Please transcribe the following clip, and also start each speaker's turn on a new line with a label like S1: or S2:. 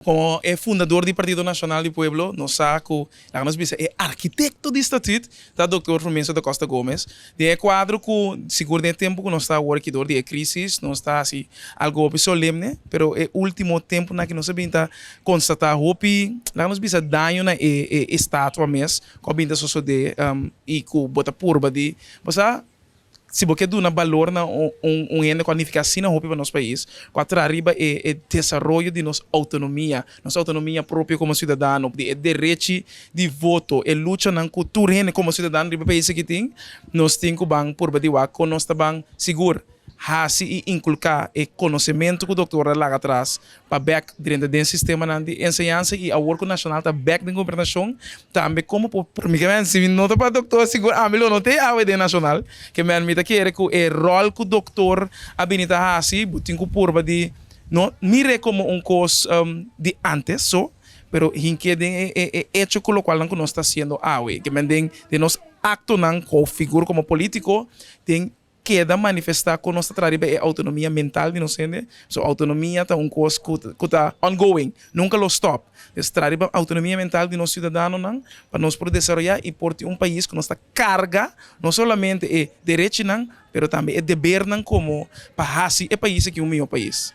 S1: Komo e fundador di Partido Nashonal di Pueblo, nos sa ku, laga nos bisa, e arkitekto di Statuut ta Doktor Frumencio da Costa Gomez. Den e kuadro ku, sigur den e tempu ku nos ta awor aki dor di e krisis, nos ta hasi algu hopi solemne, pero e ultimo tempunan aki nos a bin ta konstatá hopi, laga nos bisa, daño na e estatua mes ku a bin ta sosodé i ku bo ta purba di, bo sa, Si bo ke duna balor na un hende ku a nifiká asina hopi pa nos pais, ku a traha riba e desaroyo di nos outonomia, nos outonomia propio komo siudadano, di e derechi di voto, e luchanan ku tur hende komo siudadano riba e pais aki tin, nos tin ku ban purba di wak kon nos ta ban sigur hasi i inkulká e konosementu ku doktor a laga atras pa bek drenta den sistemanan di enseñansa i awor ku Nashonal ta bek den gobernashon tambe komo por Mi ke men si mi no ta pa doktor sigur ami lo no ta e awe den Nashonal ke men mi ta kere ku e ròl ku doktor a bini ta hasi bo tin ku purba di no mir'é komo un kos di antes so pero hink'é den e echo ku lokualnan ku nos ta hasiendo awe ke men den nos aktonan ko figur komo politiko den keda manifestá kon nos ta traha riba e outonomia mental di nos hende. So outonomia ta un kos ku ku ta ongoing, nunka lo stòp. Pues traha riba outonomia mental di nos siudadanonan pa nos por desaroyá i por tin un pais ku nos ta karga no solamente e derechinan pero tambe e debernan komo pa hasi e pais aki un mihó pais.